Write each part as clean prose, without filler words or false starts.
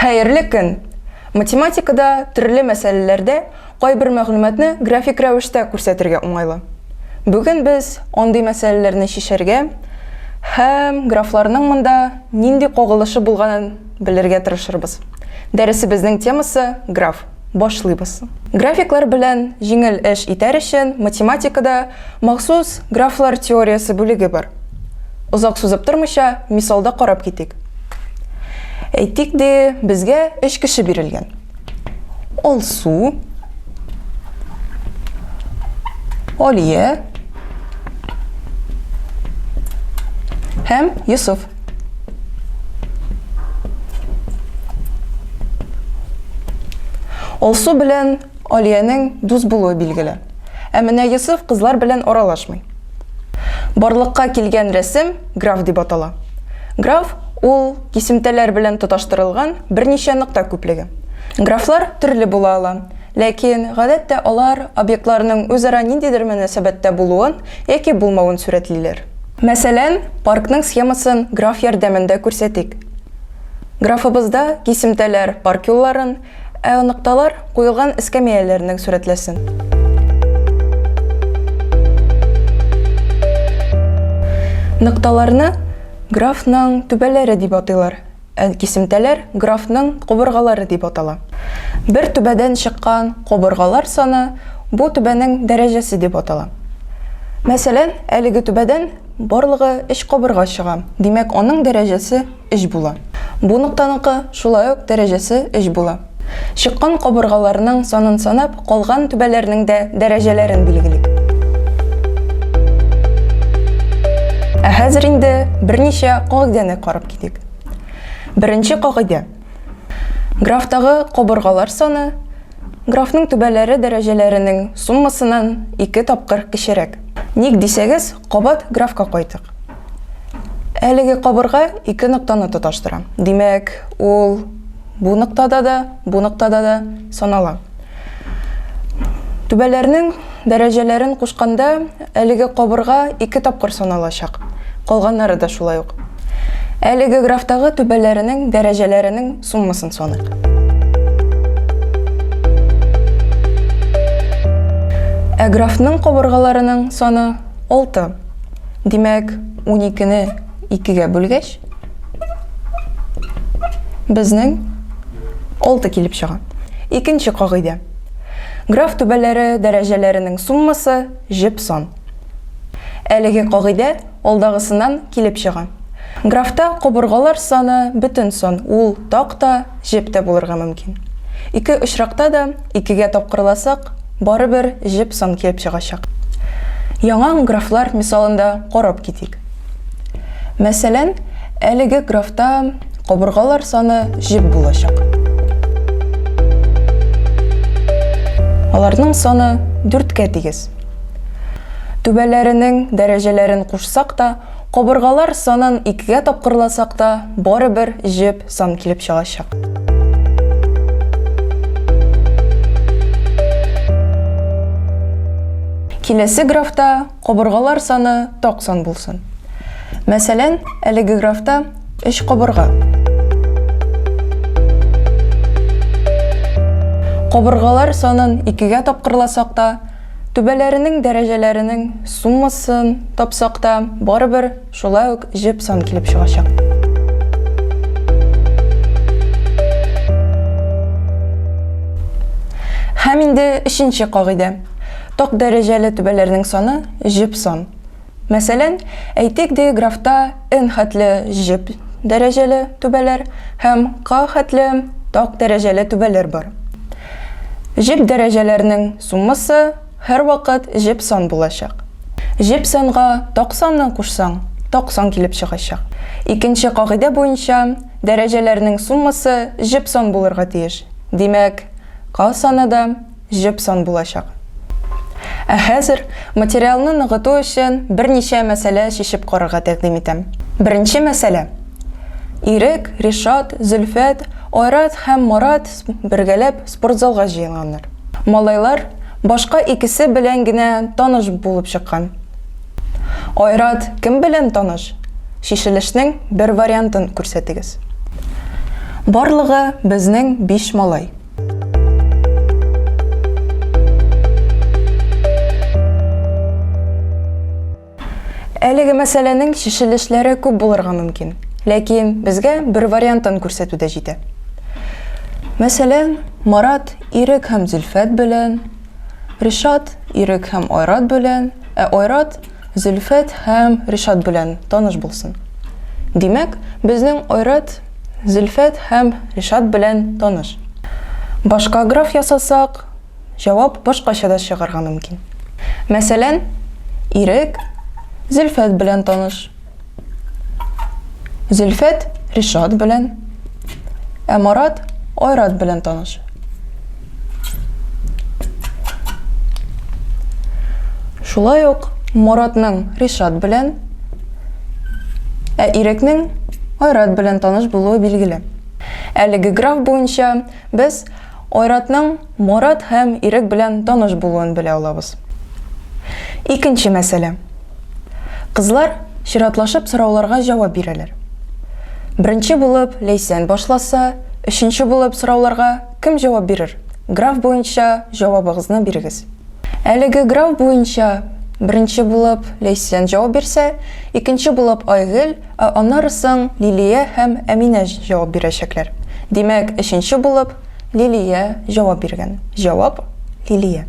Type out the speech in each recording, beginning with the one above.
Хәерле көн! Математикада төрле мәсьәләләрдә кайбер мәгълүматны график рәвештә күрсәтергә уңайлы. Бүген без андый мәсьәләләрне чишәргә һәм графларның монда нинди кагылышы булганын белергә тырышырбыз. Дәресебезнең темасы граф. Башлыйбыз. Графиклар белән җиңел эш итәр өчен математикада махсус графлар теориясе бүлеге бар. Озак сузып тормыйча, мисалда карап китик. Әйтик ди, безгә өч кеше бирелгән. Алсу, Алия һәм Йосыф. Алсу белән Алиянең дус булуы билгеле. Ә менә Йосыф кызлар белән аралашмый. Барлыкка килгән рәсем граф дип атала. Граф ул кисемтәләр белән тоташтырылган берничә нокта күплеге. Графлар төрле була ала, ләкин гадәттә алар объектларның үзара ниндидер мөнәсәбәттә булуын яки булмавын сурәтлиләр. Мәсәлән, паркның схемасын граф ярдәмендә күрсәтик. Графыбызда кисемтәләр парк юлларын, ә нокталар куелган эскәмияләрнең сурәтләсен. Нокталарны графның түбәләре дип атыйлар. Ә кисемтәләр графның кобыргалары дип атала. Бер түбәдән чыккан кобыргалар саны бу түбәнең дәрәҗәсе дип атала. Мәсәлән, әлеге түбәдән барлыгы өч кобырга чыга, димәк, аның дәрәҗәсе өч була. Бу ноктаныкы шулай ук дәрәҗәсе өч була. Чыккан кобыргаларның санын санап, калган түбәләрнең дә дәрәҗәләрен билгелик. Ә хәзер инде берничә кагыйдәне карап китик. Беренче кагыйдә. Графтагы кобыргалар саны графның түбәләре дәрәҗәләренең суммасыннан ике тапкыр кечерәк. Ник дисәгез, кабат графка кайтык. Әлеге кабырга ике ноктаны тоташтыра. Димәк, ул бу ноктада да, бу ноктада да санала. Түбәләрнең дәрәҗәләрен кушканда, әлеге кабырга ике тапкыр саналачак. Калганнары да шулай ук. Әлеге графтагы түбәләренең дәрәҗәләренең суммасын саныйк. Ә графның кабыргаларының саны 6. Димәк, 12-не 2-гә бүлгәч, безнең 6 килеп чыга. Икенче кагыйдә. Граф түбәләре дәрәҗәләренең суммасы җеп сан. Әлеге кагыйдә алдагысыннан килеп чыга. Графта кобыргалар саны бөтен сан, ул так та, җеп тә булырга мөмкин. Ике очракта да икегә тапкырласак, барыбер җеп сан килеп чыгачак. Яңа графлар мисалында карап китик. Мәсәлән, әлеге графта кабыргалар саны җеп булачак. Аларның саны дүрткә тигез. Түбәләренең дәрәҗәләрен кушсак та, кабыргалар санын икегә тапкырласак та, барыбер җеп сан килеп чыгачак. Киләсе графта Кабыргалар саны так сан булсын. Мәсәлән, әлеге графта өч кабырга. Кабыргалар санын икегә тапкырласак та, түбәләренең дәрәҗәләренең суммасын тапсак та, барыбер шулай ук җеп сан килеп чыгачак. Һәм инде өченче кагыйдә. Так дәрәҗәле түбәләрнең саны җеп сан. Мәсәлән, әйтик ди графта n хәтле җеп дәрәҗәле түбәләр һәм k хәтле так дәрәҗәле түбәләр бар. Җеп дәрәҗәләрнең суммасы һәрвакыт җеп сан булачак. Җеп санга так санны кушсаң, так сан килеп чыгачак. Икенче кагыйдә буенча, дәрәҗәләрнең суммасы җеп сан булырга тиеш. Димәк, k саны да җеп сан булачак. Ә хәзер материалны ныгыту өчен берничә мәсьәлә чишеп карарга тәкъдим итәм. Беренче мәсьәлә. Ирек, Ришат, Зөлфәт, Айрат һәм Марат бергәләп спортзалга җыенганнар. Малайлар башка икесе белән генә таныш булып чыккан. Айрат кем белән таныш? Чишелешнең бер вариантын күрсәтегез. Барлыгы безнең 5 малай. Әлеге мәсьәләнең чишелешләре күп булырга мөмкин, ләкин безгә бер вариантын күрсәтү дә җитә. Мәсәлән, Марат Ирек һәм Зөлфәт белән, Ришат Ирек һәм Айрат белән, ә Айрат Зөлфәт һәм Ришат белән таныш булсын. Димәк, безнең Айрат Зөлфәт һәм Ришат белән таныш. Башка граф ясасак, җавап башкача да чыгарга мөмкин. Мәсәлән, Ирек Зөлфәт белән таныш. Зөлфәт Ришат белән, ә Марат Айрат белән таныш. Шулай ук Маратның Ришат белән, ә Ирекнең Айрат белән таныш булуы билгеле. Әлеге граф буенча без Айратның Марат һәм Ирек белән таныш булуын белә алабыз. Икенче мәсьәлә. Кызлар чиратлашып сорауларга җавап бирәләр. Беренче булып Ләйсән башласа, өченче булып сорауларга кем җавап бирер? Граф буенча җавабыгызны бирегез. Әлеге граф буенча беренче булып Ләйсән җавап бирсә, икенче булып Айгөл, ә аннары соң Лилия һәм Әминә җавап бирәчәкләр. Димәк, өченче булып Лилия җавап биргән. Җавап, Лилия.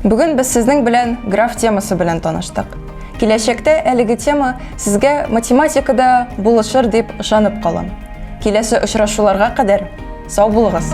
Бүген без сезнең белән граф темасы белән таныштык. Киләчәктә әлеге тема сезгә математикада булышыр дип ышанып калам. Киләсе очрашуларга кадәр сау булыгыз!